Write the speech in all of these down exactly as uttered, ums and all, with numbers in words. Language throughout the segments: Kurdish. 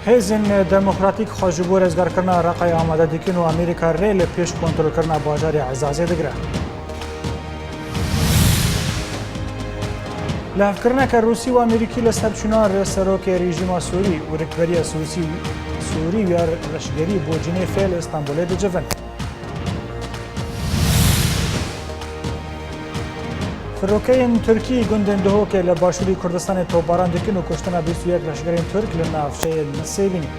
Hêzên Demokratîk xwe ji bo rizgarkirina Reqayê amade dikin û Amerîka rê li pêş kontrolkirina bajarê Ezazê digire. Lihevkirineke Rûsî û Amerîkî li ser çûna serokê rejîma Sûrî û rikberiya Sûsî, Sûrî û ya leşgerî bo Cinêfê li Stenbolê dicivin. Firokeyên Tirkî gundên Duhokê li başûrî Kurdistanê topbaran dikin û kuştina bîst û yek leşgerên Tirk li navçeyên Nisêbînî.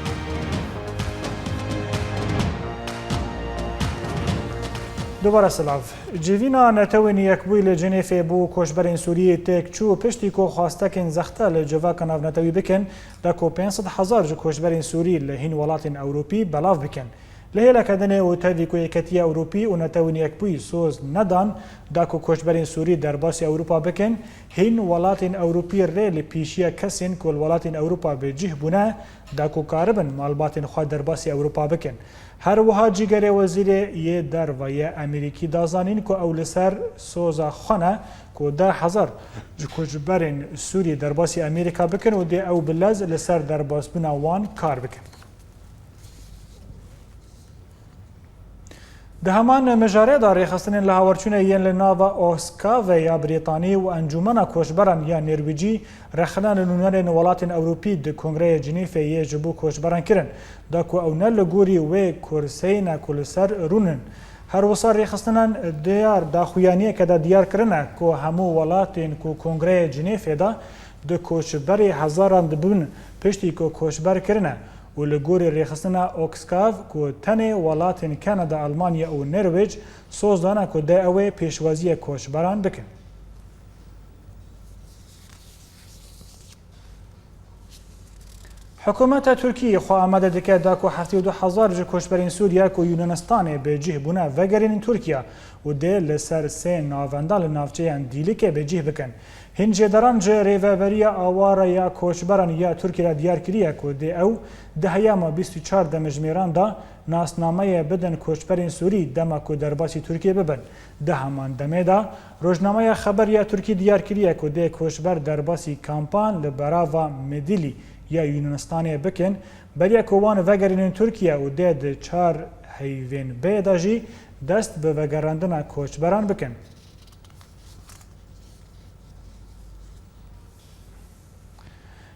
Dubare silav. Civîna Netewên Yekbûyî li Cinêfê bo koçberên Sûriyê têk çû, piştî ku xwestekên zexte li civaka navnetewî bikin, da ku pênc sed hezar ji koçberên Sûrî li hîn welatên Ewropî belav bikin. Li hêleke dinê û tevî ku Yeketiya Ewropî û Netewên Yekbûyî soz nedan, da ku koçberên Sûrî derbasî Ewropa bikin, hîn welatên Ewropî rê li pêşiya kesên ku li welatên Ewropa bi cih bûne, da ku karibin malbatên xwe derbasî Ewropa bikin. Her wiha cîgerê wezîrê yê derve yê Amerîkî da zanîn ku ew li ser soza xwe ne ku deh hezar ji koçberên Sûrî derbasî Amerîka bikin û dê ew bi lez li ser derbasbûna wan kar bikin. Di heman mijarê de rêxistinên li hawerçûnê yên li nava Oxfam ya Brîtanî û Encûmena Koçberan ya Nêrwîcî rexne li nûnerên welatên Ewropî di Kongreyê Cinîfê yê ji bo koçberan kirin, da ku ew ne li gorî wê kurseyê ne ku li ser rûnin. Her wisa rêxistinan diyar daxuyaniyeke de diyar kirine ku hemû welatên ku Kongreyê Cinîfê de di koçberê hezaran dibin piştî ku koçber kirine û li gorî rêxistina Oxfam ku tenê welatên Kanada, Almanya û Norwêc soz dane ku dê ew ê pêşwaziyê koçberan bikin. Hikûmeta Tirkiyê xwe amade dike da ku heftê û du hezar ji koçberên Sûriye ku Yunanistanê bi cih bûne vegerînin Tirkiye û dê li ser sê navenda li navçeyan Dîlikê bi cih bikin. Hîn jêderan ji Rêveberiya Aware ya Koçberan ya Tirkiyê re diyar kiriye ku dê ew di heyama bîst û çar demjimêran de nasnameyê bidin koçberên Sûrî dema ku derbasî Tirkiyê bibin. Di heman demê de, rojnameya Xeber ya Tirkî diyar kiriye ku dê koçber derbasî kampan li berava Midilî ya Yunanistanê bikin, beriya ku wan vegerînin Tirkiye û dê di çar heyvên bê de jî dest bi vegerandina koçberan bikin.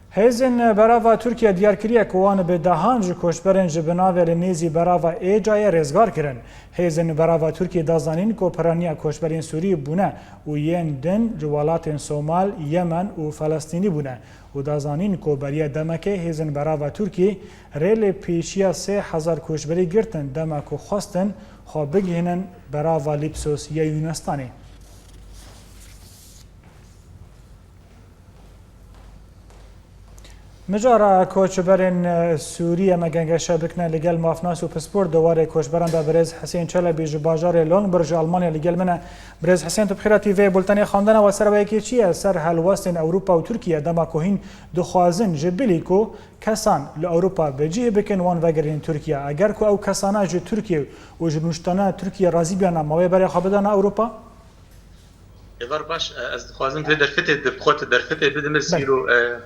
Hêzên berava Tirkiye diyar kiriye ku wan bi dehan ji koçberên ji binavê li nêzî berava Êcayê rêzgar kirin. Hêzên berava Tirkiye da zanîn ku piraniya koçberên Sûrî bûne û yên din ji welatên Somal, Yemen û Felestînî bûne û da zanîn ku beriya demekê hêzên berava Tirkiye rê li pêşiya sê hezar koçberî girtin dema ku xwestin xwe bigihînin berava Lîpsos ya Yûnanistanê. Mijara koçberên, e, Sûrî em ê gengeşe bikine li gel mafnas û pispor di warê koçberan de birêz Hisên Çelebî ji bajarê Lonberg ji Almanya li gel min e. Birêz Hisên, tu bi xêr hatî vê bultenê xwendina we ser wê yekê çi ye? Ser helwestên Ewropa û Tirkiye dema ku hîn dixwazin ji bilî ku kesan li Ewropa bi cih bikin wan vegerînin Tirkiye. Eger ku ew kesana ji Tirkiye û ji nûştana Tirkiye razî biyana, ma wê berê xwe bidana Ewropa? Êvar baş, e, ez dixwazim vê derfetê, di xwe tu derfetê bidime Belê. Sîro, e,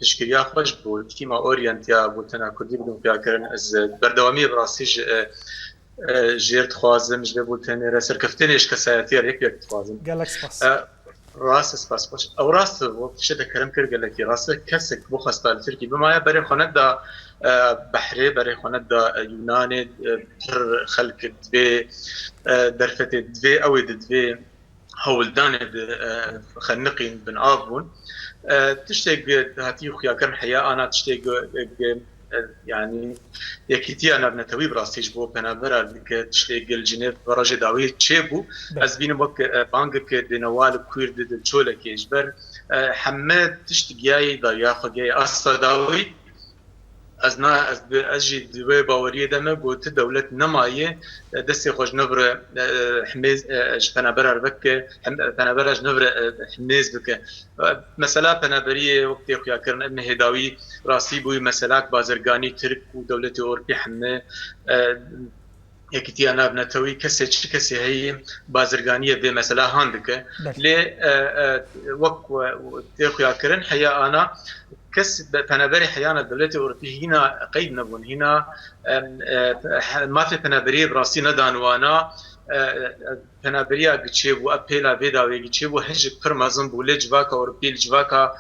piştgiriya xwe ji bo tîma Orient ya bo tena Kurdî bidim xuya kirin. Ez, e, berdewamiyê bi rastî ji, e, e, jêr dixwazim, ji vê bultenê re serkeftinê ji kesayetiya yek yek dixwazim. Gelek spas. E, rast e, spas baş. Ew rast e, wek tiştê te kerem kir gelekî rast e. Kesek bixwesta li Tirkî bimaya berê xwe neda, e, behrê, berê xwe neda, e, Yunanê, e, pir xelk divê, e, derfetê divê, ew ê di divê hewldanê di, e, xeniqîn bin av bûn. E, tiştê gi hatî xuyakirin heya ana tiştê gi, gi, e, yanî yekîtiya navnetewî bi rastî ji bo penaberar dike tiştê gi li Cinêv rojê dawî çêbû. Belê. Ez bînim wek, e, bangeke dênewa li kuîr di, di çolekê ji ber, e, heme tişt giyayê dawiya xwe giyayê asta dawî. Ez na, ez bi, ez jî di wê baweriyê de me got, ti dewlet nemaye, e, destê xwe ji nû re, e, himêz, e, ji penaberar veke, hem, e, penabera ji nû re, e, himêz bike. E, mesela penaberiyê wek tê xuyakirin, ev nehê dawî rastî bûyî, meselak bazirganî Tirk û dewletê Ewropî hemî, e, Yekîtiya Navnetewî kesê çi kesê heye bazirganiyê vê mesela han dike. Belê. Lê, e, e, wek we tê xuya kirin, heya ana kes be-, penaberê heyana dewletê Ewropî hîna qeyd nebûn, hîna, em, e, he-, mafê penaberiyê bi rastî nedan wana, e, e, penaberiya giçê bû, ev pêla vê dawê giçê bû, hejik pir mezin bû, lê civaka Ewropî, li civaka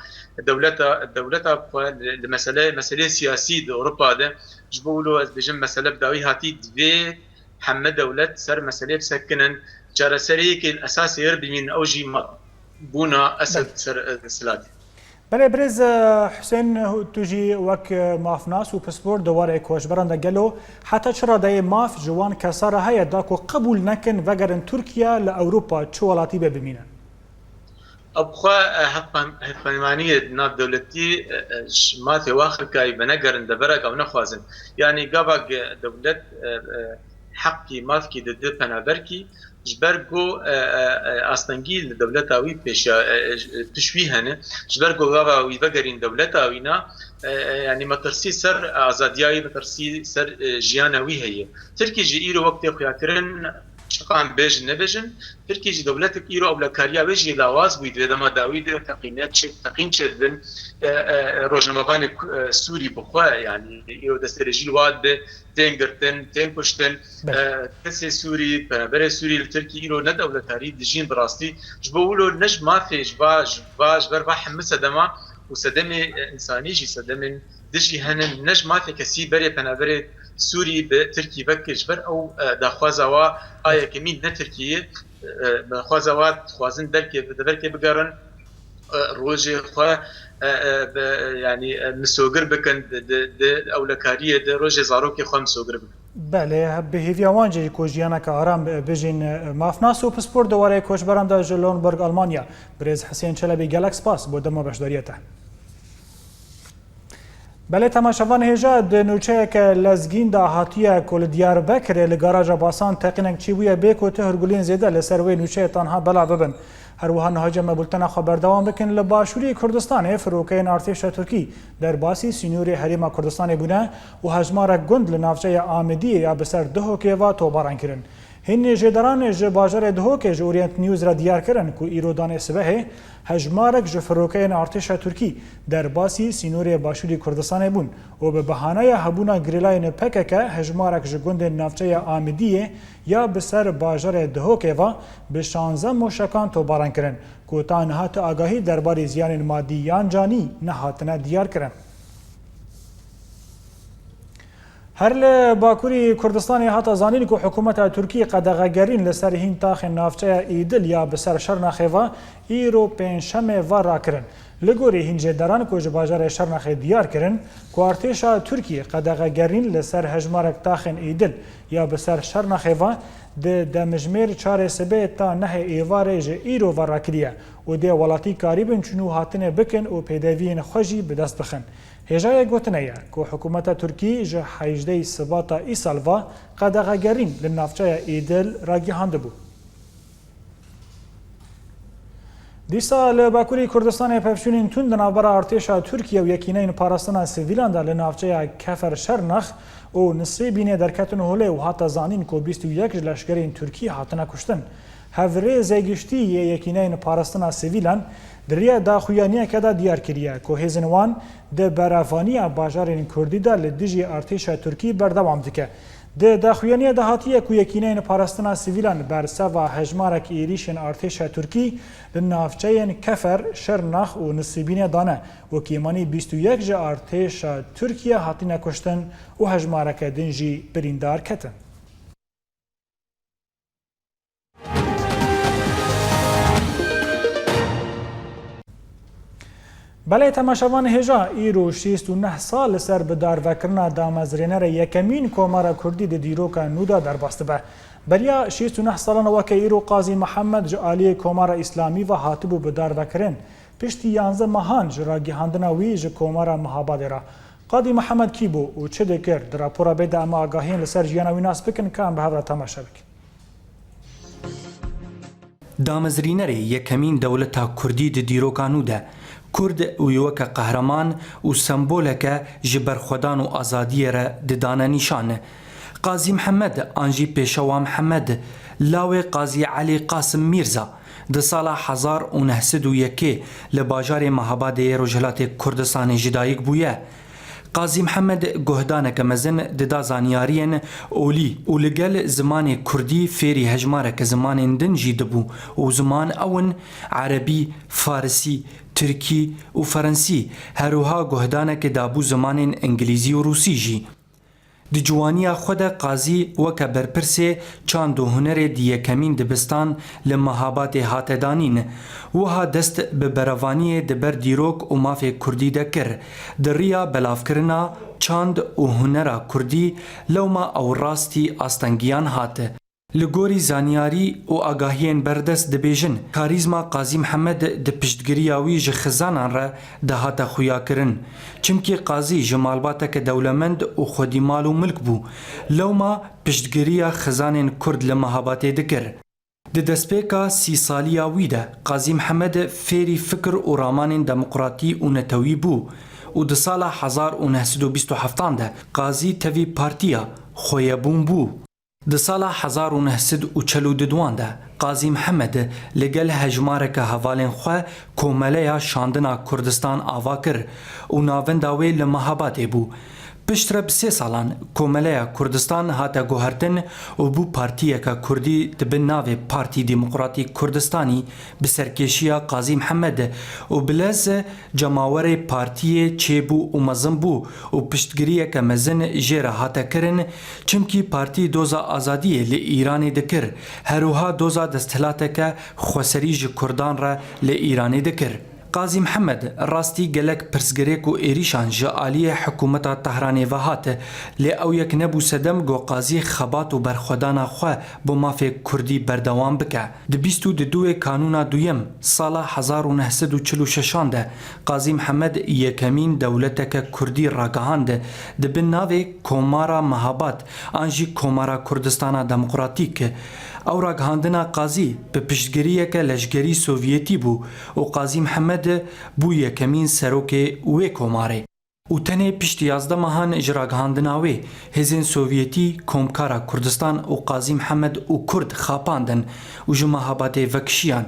dewleta, dewleta xwe li, li mesele, meseleyê siyasî di Ewropa de, ji bo wilo ez bêjim mesele bi dawî hatî, divê heme dewlet ser meseleyê bisekinin, çareseriyekê li esasê wir bimînin, ew jî ma-, bûna Esed Belê. ser, e, silatê. Belê birêz, e, Husên, tu jî wek, e, mafnas û pispor di warê koçberan de gelo heta çi radeyê maf ji wan kesa re heye da ku qebûl nekin vegerin Tirkiye li Ewropa çi welatî be bimînin? Ew bi xwe, e, hevpeymaniyê navdewletî, e, e, ji mafê wa xelkayî venegerin deverek ew nexwazin. Yanî gavak, e, dewlet, e, e, heqkî, mafkî dide penaberkî, ji ber ku, e, e, e, astengî li dewleta wî pêşiya, e, e, piş wî hene, ji ber ku gava wî vegerîn dewleta wî na, e, e, yanî metirsî ser azadiya wî, metirsî ser, e, jiyana wî heye. Tirkî jî îro wek tê xuyakirin, çiqan bêjin nebêjin, Tirkî jî dewletek îro ewlekariya wê jî lawaz bûyî, di vê dema dawî de teqîne çê-, teqîn çêdibin, e, e, rojnamevanê ku-, e, Sûrî bi xwe, yanî îro destdirêjî li wa dibe, tên girtin, tên kuştin, Belê. e, kesê Sûrî, penaberê Sûrî li Tirkî îro ne dewletarî dijîn bi rastî. Ji bo wilo ne ji mafê ji va, ji va, ji ber va hemî sedema û sedemê, e, însanî jî sedemên dijî henin, ne ji mafê kesî berê penaberê Sûrî bi Tirkî vekir. Ji ber ew, e, daxwaza wa a yekemîn ne Tirkiyê, e, daxwaza wa dixwazin derkê, deverkê bigerin, e, rojê xwe, e, e, bi, yanî, e, misogir bikin, di, di, di ewlekariyê de rojê zarokê xwe misogir bikin. Belê, bi hêviya wan jî ku jiyaneke aram bijîn, e, mafnas û pispor di warê koçberan de ji Lomborg, Almanya. Birêz Husên Çelebî, gelek spas bo dema beşdariyê te. Belê temaşevan hêja di nûçeyeke lezgîn de hatiye ku li Diyarbekirê li garaja basan teqînek çêbûye bê ku tu hûrguliyên zêde li ser wê nûçeyê tanha belav bibin. Her wiha niha cem me bultena xwe berdewam bikin. Li başûrî Kurdistanê firokeyên artêşa Tirkî derbasî sînorê Herêma Kurdistanê bûne û hejmarek gund li navçeya Amidiyê ya bi ser Duhokê ve tobaran kirin. Hîn jêderan ji bajarê Duhokê ji Orient News re diyar kirin ku îro danê sibehê hejmarek ji firokeyên artêşa Tirkî derbasî sînorê başûrî Kurdistanê bûn û bi behaneya hebûna girêlayên P K K hejmarek ji gundên navçeya Amidiyê ya bi ser bajarê Duhokê ve bi şanzeh moşekan tobaran kirin ku ta niha ti agahî derbarê ziyanên madî yan canî nehatine diyar kirin. Her li Bakurî Kurdistanê hate zanîn ku hikûmeta Tirkî qedexegerîn li ser hîn taxên navçeya Îdil ya bi ser Şernaxê ve îro Pêncşemê ve rakirin. Li gorî hîn jêderan ku ji bajarê Şernaxê diyar kirin ku artêşa Tirkî qedexegerîn li ser hejmarek taxên Îdil ya bi ser Şernaxê ve di demjimêr çarê sibê ta nehê êvarê ji îro ve rakiriye û dê welatî karîbin çûn û hatinê bikin û pêdeviyên xwe jî bi dest bixin. Hêjayê gotinê ye ku hikûmeta Tirkî ji hejdehê Sibata îsal ve qedexegerîn li navçeya Îdil ragihandibû. Dîsa li Bakurî Kurdistanê pevçûnên tund di navbera artêşa Tirkiye û yekîneyên parastina sivîlan de li navçeya Kefer Şernax û Nisêbînê derketin holê û hate zanîn ku bîst û yek ji leşkerên Tirkî hatine kuştin. Hevrêzê giştî yê yekîneyên parastina sivîlan di riya daxuyaniyeke de diyar kiriye ku hêzên wan di berevaniya bajarên Kurdî de li dijî artêşa Tirkî berdewam dike. Di daxuyaniyê de hatiye ku yekîneyên parastina sivîlan berseva hejmarek êrîşên artêşa Tirkî li navçeyên Kefer, Şirnax û Nisîbînê dane û kêmanî bîst û yek ji artêşa Tirkiye hatine kuştin û hejmareke din jî birîndar ketin. Belê temaşevanê hêja, îro şêst û neh sal li ser bidarvekirina damezrênerê yekemîn Komara Kurdî di dîroka nû de derbas dibe. Beriya şêst û neh salan weke îro Qazî Mihemed ji aliyê Komara Îslamî ve hatibû bidarvekirin. Piştî yanzdeh mehan ji ragihandina wî ji Komara Mihabadê re. Qadî Mihemed kî bû û çi dikir? Di rapora bê de em agahiyên li ser jiyana wî nas bikin, ka em bi hev re temaşe bikin. Damezrînerê yekemîn dewleta Kurdî di dîroka nû de, Kurd wî weke qehreman û semboleke ji berxwedan û azadiyê re didane nîşan. Qazî Mihemed an jî Pêşewa Mihemed, lawê Qazî Elî Qasim Mîrza, di sala hezar û neh sed û yekê li bajarê Mehabadê yê Rojhilatê Kurdistanê ji dayik bûye. Qazî Mihemed guhdaneke mezin dida zanyariyên olî û li gel zimanê kurdî fêrî hejmareke zimanên din jî dibû û ziman ew in erebî, farisî, tirkî û ferensî, her wiha guhdaneke dabû zimanên îngilîzî û rûsî jî. Di ciwaniya xwe de Qazî weke berpirsê çand û hunerê di yekemîn dibistan li Mehabatê hate danîn. Wiha dest bi berevaniyê di ber dîrok û mafê kurdî de kir. Di riya belavkirina çand û hunera kurdî lewma ew rastî astengiyan hat. Li gorî zanyarî û agahiyên berdest dibêjin, karîzma Qazî Mihemed di piştgiriya wî ji xizanan re dihate xuyakirin. Çimkî Qazî ji malbateke dewlemend û xwedî mal û milk bû. Lewma piştgiriya xizanên kurd li Mehabatê dikir. Di destpêka sî saliya wî de Qazî Mihemed fêrî fikir û ramanên demokratî û netewî bû û di sala hezar û neh sed û bîst û heftan de Qazî tevî partiya Xweyebûn bû. Di sala hezar û neh sed û çel û duduan de Qazî Mihemed li gel hejmareke hevalên xwe Komeleya Şandina Kurdistan ava kir û navenda wê li Mehabadê bû. Piştre bi sê salan Komeleya Kurdistan hate guhertin û bû partiyeke kurdî di bin navê Partî Demokratîk Kurdistanî bi serkêşiya Qazî Mihemed û bi lez cemawerê partiyê çêbû û mezin bû û piştgiriyeke mezin jê re hate kirin, çimkî partî doza azadiyê li Îranê dikir, her wiha doza desthilateke xweserî ji kurdan re li Îranê dikir. Qazî Mihemed rastî gelek pirsgirêk û êrîşan ji aliyê hikûmeta Tehranê ve hat, lê ew yek nebû sedem ku Qazî xebat û berxwedana xwe bo mafê kurdî berdewam bike. Di bîst û duduwê Kanûna duyem sala hezar û neh sed û çil û şeşan de Qazî Mihemed yekemîn dewleteke kurdî ragihand di bin navê Komara Mehabad an jî Komara Kurdistana Demokratîk. Ew ragihandina Qazî bi piştgiriyeke leşgerî Sovyetî bû û Qazî Mihemed bû yekemîn serokê wê komarê. Û tenê piştî yazdeh mehan ji ragihandina wê, hêzên Sovyetî Komkara Kurdistan û Qazî Mihemed û Kurd xapandin û ji Mehabadê vekişiyan.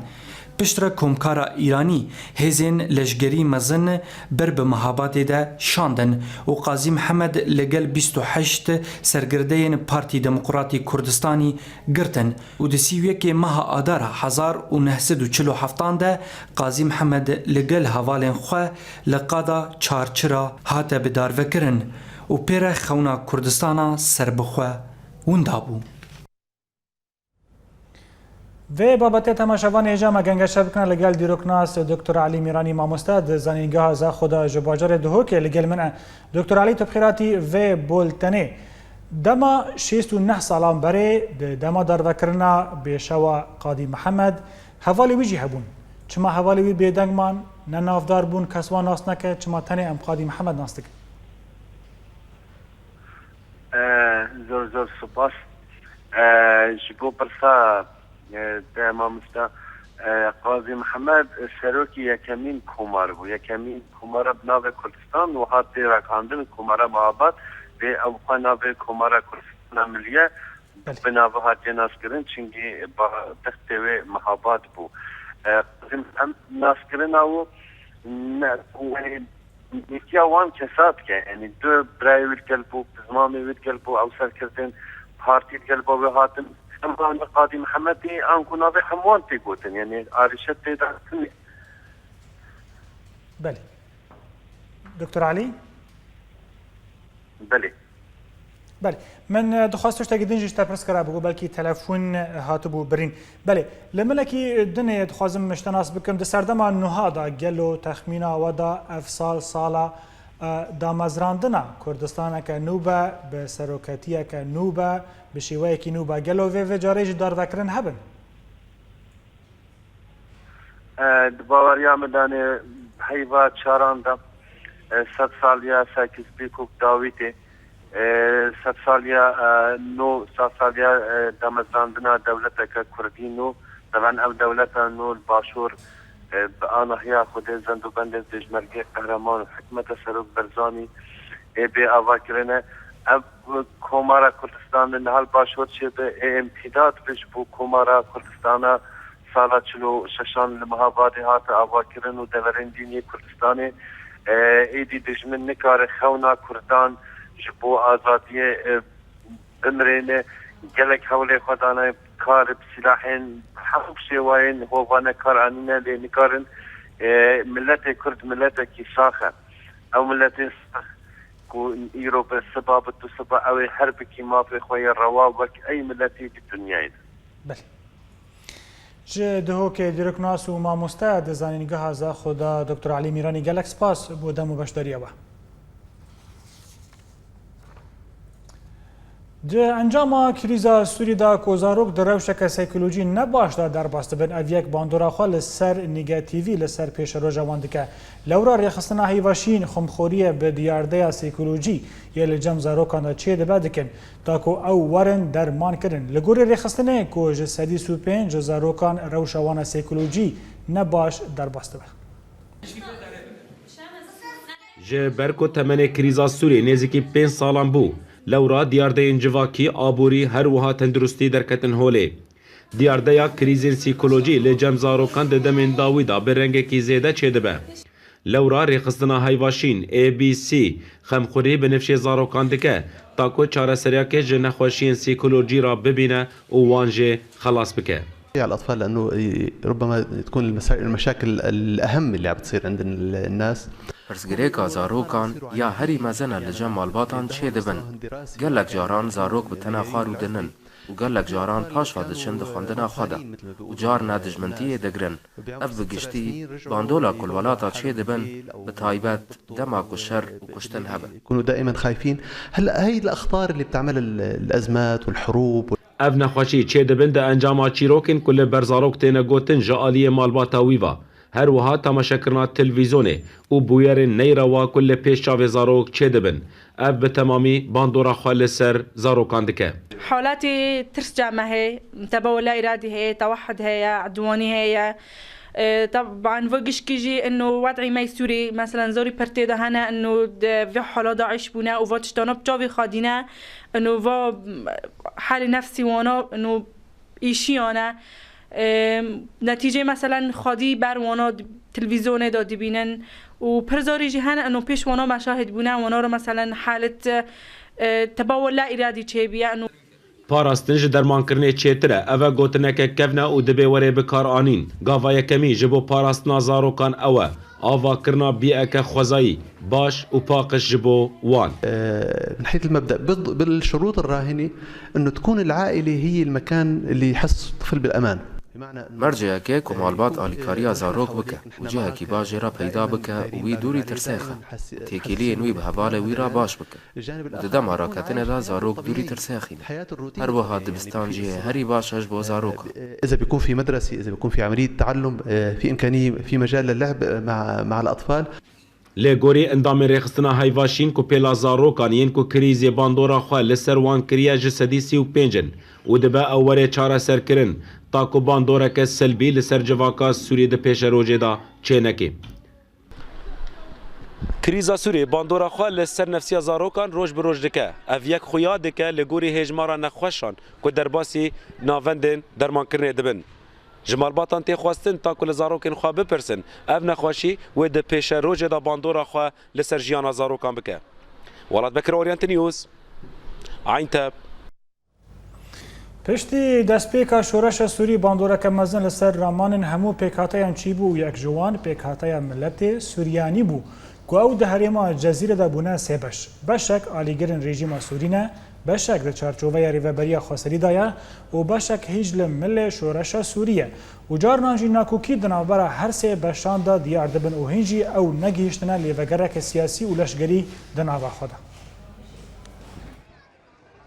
Piştre Komkara Îranî hêzên leşgerî mezin ber bi Mehabadê de şandin û Qazî Mihemed li gel bîst û heşt sergirdeyên Partî Demokratîk Kurdistanî girtin û di sî û yekê meha Adara hezar û neh sed û çil û heftan de Qazî Mihemed li gel hevalên xwe li qada Çarçira hate bidarvekirin û pê re xewna Kurdistana serbixwe winda bû. Vê babetê temaşevanê hêja me gengeşe bikine li gel dîroknas Doktor Elî Mîranî mamoste di Zanîngeha Zaxo de ji bajarê Duhokê li gel min e. Doktor Elî, tu bi xêr hatî vê boltenê. Dema şêst û neh salan berê, di dema darvekirina bêşewa Qadî Mihemed, hevalê wî jî hebûn. Çima hevalê wî bêdeng man, ne navdar bûn, kes wan nas neke, çima tenê em Qadî Mihemed nas dikin? E, zor zor spas. E, ji bo pirsa, e, te mamosta, e, Qazî Mihemed serokî yekemîn komar bû. Yekemîn komara bi navê Kurdistan û hat tê ragihandin Komara Mehabad, vê ew xwe navê Komara Kurdistana Miliye Belê. Bi navê hatiye naskirin, çimkî ba-, textê wê Mehabad bû. E, Qazî Mihemed naskirina û ne, û, e, Nêtiya wan kesa dike, yanî du birayê wî digel bû, pizmamê wî digel bû, ew serkirdên partî digel bo wê hatin. Em anî Qadî Mihemedê, anku navê hemwan tê gotin, yanî arîşe tê de tune. Belê. Doktor Elî? Belê. Belê. Min, e, dixwest tiştekî din jî ji te pirs kira, bû belkî telefon, e, hatibû birîn. Belê, li milekî dinê dixwazim min ji te nas bikim. Di serdema nuha de gelo texmîna we de ev sal sala, e, damezrandina Kurdistaneke nû be, bi seroketiyeke nû be, bi şêweyekî nû be? Gelo vê, vê carê jî darvekirin hebin? E, di baweriya min de, heyva çaran de, e, sed saliya Sekîz Pîkûk Dawîtê, e, sed saliya, e, nû, sed saliya, e, damezrandina dewleteke kurdî nû, taban ev dewleta nû li başûr, e, bi anahiya Xwedê zend û bendên pêşmergê qehreman û hikmeta Serok Barzanî ê bê ava kirine. Ev Komara Kurdistan li niha li Başûr çêbe, ê îmtîdat be ji bo Komara Kurdistana sala çil û şeşan li meha vadê hate avakirin û deverên dîn yê Kurdistanê, e, êdî dijmin nikare xewna Kurdan ji bo azadiyê, e, bimirêne. Gelek hewlê xwe dane, kar bi silahên hemû şêwayên hovane kar anîne, lê nikarin, e, miletê Kurd miletekî sax e. Ew miletê sax ku îro be siba bi tu siba ew ê her bikî mafê xwe yê rewa wek ey miletî di dinyayê de. Belê. Ji Duhokê dîroknas û mamoste di Zanîngeha Zaxo de Doktor Elî Mîranî, gelek spas bo dem û beşdariya we. Di encama krîza Sûrî de ku zarok di rewşeke seykolojî ne baş de derbas dibin, ev yek bandora xwe li ser Nîge T V, li ser pêşeroja wan dike. Lewra rêxistina heyva şîn xumxoriyê bi diyardeya seykolojî yê li cem zarokan de çêdibe dikin, ta ku ew werin derman kirin. Li gorî rêxistinê ku ji sedî sî û pênc ji zarokan rewşa wan a seykolojî ne baş derbas dibe. Ji ber ku temenê krîza Sûriyê nêzîkî pênc salan bû, lewra diyardeyên civakî, aborî, her wiha tenduristî derketin holê. Diyardeya krîzên sîkolojî li cem zarokan di demên dawî de bi rengekî zêde çêdibe. Lewra rêxistina heyva şîn, A B C, xemxurî bi nifşê zarokan dike, ta ku çareseriyeke ji nexweşiyên sîkolojî re bibîne û wan jê xelas bike. على الأطفال، لأنه ربما تكون المسا-، المشاكل الأهم اللي عم بتصير عند ال-، الناس. Pirsgirêka zarokan ya herî mezin e li cem malbatan çêdibin. Gelek caran zarok bi tena xwe rûdinin û gelek caran paş ve diçin di xwendina xwe de û carna dijmintiyê digirin. Ev bi giştî bandola ku li welata çêdibin, bi taybet dema ku şer û kuştin hebe. يكونوا دائمًا خايفين. هلأ هاي الأخطار اللي بتعملها ال-، الأزمات والحروب. Ev nexweşî çêdibin di encama çîrokên ku li ber zarok têne gotin ji aliyê malbata wî ve. Her wiha temaşekirina televîzyonê û bûyerên neyrewa ku li pêş çavê zarok çêdibin. Ev bi temamî bandora xwe li ser zarokan dike. Haletê tirsca me heye, tebawela îradî heye, tewehhud heye, edwanî heye. E, teban va gişkî jî ino wed'î me yê Sûrî, meselen, zorî pertê de hene, ino di vê hala DAIŞ bûne û va tiştana bi çavê xwe dîne, ino va, m, halê nefsî wana, ino îşiyane. E, netîcê, meselen, xwedî ber wana di-, televîzyonê de dibînin û pir zorî jî hene, ino pêş wana meşahid bûne, wana re, meselen, halet, e, tebawela îradî çêbûye, ino Parastin ji dermankirinê çêtir e. Ev e gotineke kevn e û dibe were bikaranîn. Gava yekemîn ji bo parastina zarokan ew e, avakirina bîyeke xwezayî, baş û paqij ji bo wan. من حيث المبدأ، بال-، بالشروط الراهنة، إنه تكون العائلة هي المكان اللي يحس الطفل بالأمان. بمعنى إنه Merceyeke ku malbat alîkariya zarok bike û cihekî baş jê re peyda bike û wî dûrî tirsê xe û têkiliyên wî bi hevalê wî re baş bike. Di dema raketinê de zarok dûrî tirsê xîne. Her wiha dibistan cihê herî baş e ji bo zarokan. إذا بيكون في مدرسة، إذا بيكون في عملية تعلم، آه، في إمكانية، في مجال للعب، آه، مع، مع الأطفال. Lê gorî endamên rêxistina heyva şîn ku pêla zarokan yên ku krîzê bandora xwe li ser wan kiriye ji sedî sî û pênc in û dibe ew were çareserkirin, ta ku bandoreke selbî li ser civaka Sûrî di pêşerojê de çêneke. Krîza Sûriyê bandora xwe li ser nefsiya zarokan roj bi roj dike. Ev yek xuya dike li gorî hêjmara nexweşan ku derbasî navendên dermankirinê dibin. Ji malbatan tê xwestin ta ku li zarokên xwe bipirsin, ev nexweşî wê di pêşerojê de bandora xwe li ser jiyana zarokan bike. Welat Bekir, Orientin News, Eyntab. Piştî destpêka şoreşa Sûrî bandoreke mezin li ser ramanên hemû pêkhateyan çîbû û yek ji wan pêkhateya miletê Suryanî bû ku ew di herêma Cezîrê de bûne sê beş. Beşek alîgirên rejîma Sûrî ne, beşek di çarçoveya Rêveberiya Xweserî de ye û beşek hîç li milê şoreşa Sûrî ye û carnan jî nakokî di navbera her sê beşan de diyar dibin û hîn jî ew negihîştine lêvegereke siyasî û leşgerî di nava xwe de.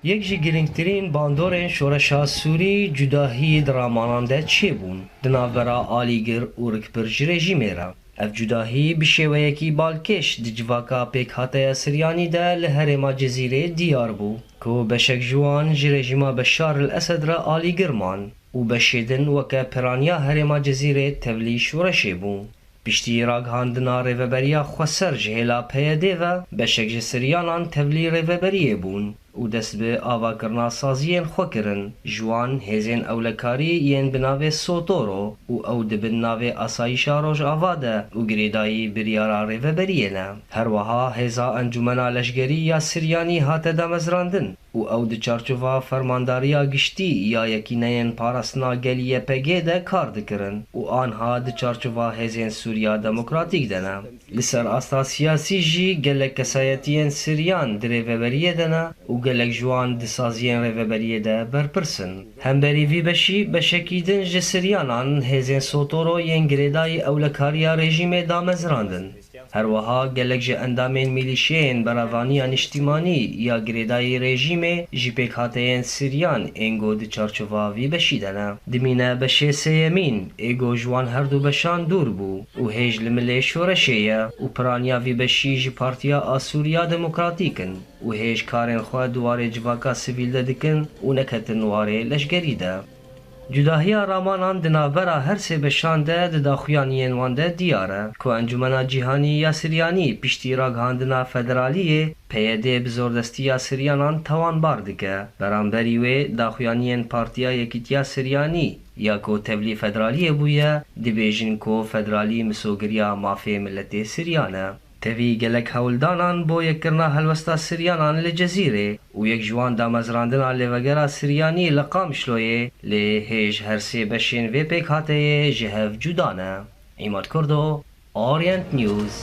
Yek ji girîngtirîn bandorên şoreşa Sûrî cudahî di ramanan de çêbûn di navbera alîgir û rikpir ji rejîmê re. Ev cudahî bi şêweyekî balkêş di civaka pêkhateya Siryanî de li herêma Cizîrê diyar bû, ku beşek ji wan ji rejîma Beşar el Esed re alîgir man û beşê din weke piraniya herêma Cizîrê tevlî şoreşê bû. Piştî ragihandina Rêveberiya Xweser ji hêla P Y D'ê ve, beşek ji Siryanan tevlî Rêveberiyê bûn û dest bi avakirina saziyên xwe kirin. Ji wan hêzên ewlekarî yên bi navê Sotoro û ew di bin navê Asayîşa Rojava de û girêdayî biryara Rêveberiyê ne. Her wiha hêza Encûmena Leşgerî ya Siryanî hate damezrandin û ew di çarçova Fermandariya Giştî ya Yekîneyên Parastina Gelî Y P G de kar dikirin û anha di çarçova Hêzên Sûriya Demokratîk de ne. Li ser asta siyasî jî gelek kesayetiyên Siryan di rêveberiyê de ne û gelek ji wan di saziyên rêveberiyê de berpirs in. Hemberî vî beşî, beşekî din ji Siryanan hêzên Sotoro yên girêdayî ewlekariya rejîmê damezrandin. Her wiha gelek ji endamên mîlîşeyên Berevaniya Niştîmanî ya girêdayî rejîmê jî pêkhateyên Siryan ên ku di çarçova vî beşî de ne. Dimîne beşê sêyemîn, ê ku ji wan herdu beşan dûr bû û hêj li milê şoreşê ye û piraniya vî beşî ji Partiya Asûriya Demokratîk in û hêj karên xwe di warê civaka sivîl de dikin û neketin warê leşgerî de. Cudahiya ramanan di navbera her sê beşan de di daxuyaniyên wan de diyar e ku Encûmena Cîhanî ya Siryanî piştî ragihandina federaliyê P Y D bi zordestiya Siryanan tawanbar dike. Beramberî wê daxuyaniyên Partiya Yekîtiya Siryanî ya ku tevlî federaliyê bûye, dibêjin ku federalî misogiriya mafê miletê Siryan e. Tevî gelek hewldanan bo yekkirina helwesta Siryanan li Cezîrê û yek ji wan damezrandina lêvegera Siryanî li Qamişloyê, lê hêj her sê beşên vê pêkhateyê ji hev cuda ne. Îmad Kurdo, Orient News.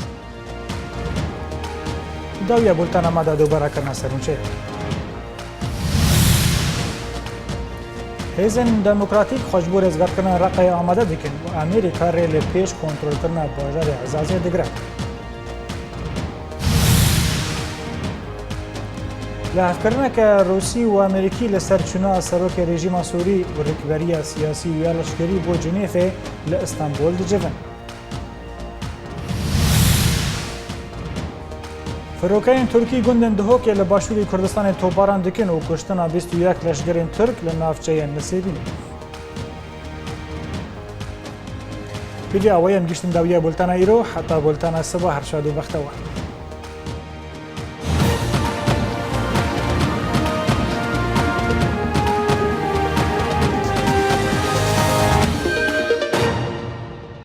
Dawiya bultena me de dubara kirina serûnçe. Hêzên Demokratîk xwe ji bo rêzgirtina Reqeyê amade dikin û Amerîka rê li pêş kontrolkirina bajarê Ezazê digire. Lihevkirineke Rûsî û Amerîkî li ser çûna serokê rejîma Sûrî û rêkberiya siyasî û ya leşkerî bo Cinêfê li Îstanbul dicivin. Firokeyên Tirkî gundên Duhokê li başûrê Kurdistanê topbaran dikin û kuştina bîst û yek leşgerên Tirk li navçeyên Nisêbînê. Pêdiya we em giştin dawiya bultena îro, heta bultena siba her şad û bextewer.